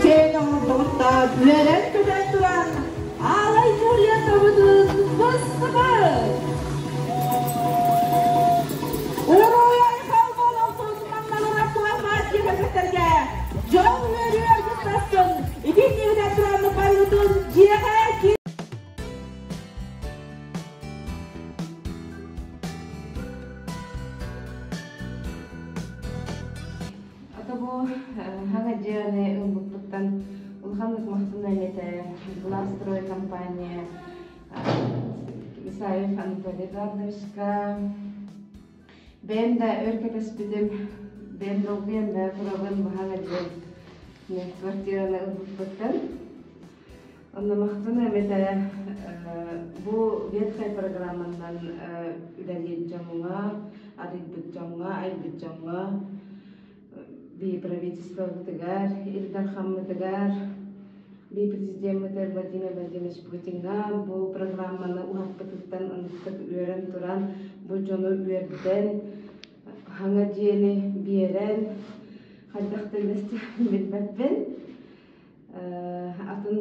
Киэҥ оҥордоҕуттан үөрэн-көтөн туран, аалай Джульеттабытын быстыбыт! Уруй-айхал буолуохтун манналара туһалаах дьиэ дьон үөрүү аргыстасын, итиннигинэн тураммыт барыбытын дьиэҕэ Ата бу хаҥа дьиэни ылбыппыттан улаханнык махтаныам этэ. Главстрой компания Исаев Анатолий Эдуардовичка. Бэйэм да өр кэтэспитим, бэйэм долгуйан да турабын бу хаҥа дьиэ квартираны ылбыппыттан. Онно махтаныам этэ бу ветхай программанан үлэлиир дьоҥҥо, арыйбыт дьоҥҥо, айбыт дьоҥҥо, би правительствобытыгар, Ил Дархаммытыгар, би президеммытыгар Владимир Владимирович Путиҥҥа бу программаны уһаппытыттан ынырыктык үөрэн туран, бу дьону үөрдэн, хаҥа дьиэни биэрэн, хайдах да үлэстиэхпин билбэппин. Атын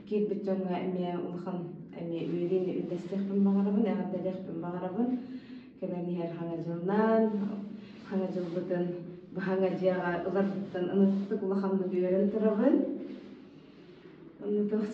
киирбит дьоҥҥо эмиэ улахан эмиэ үөрүүнү үллэстиэхпин баҕарабын, эҕэрдэлиэхпин баҕарабын. Кэлэн иһэр Хаҥа дьылынан, Хаҥа дьылбытын бу Хаҥа дьиэҕэ ыларбыттан ынырыктык улаханнык үөрэн турабын. Онно туох.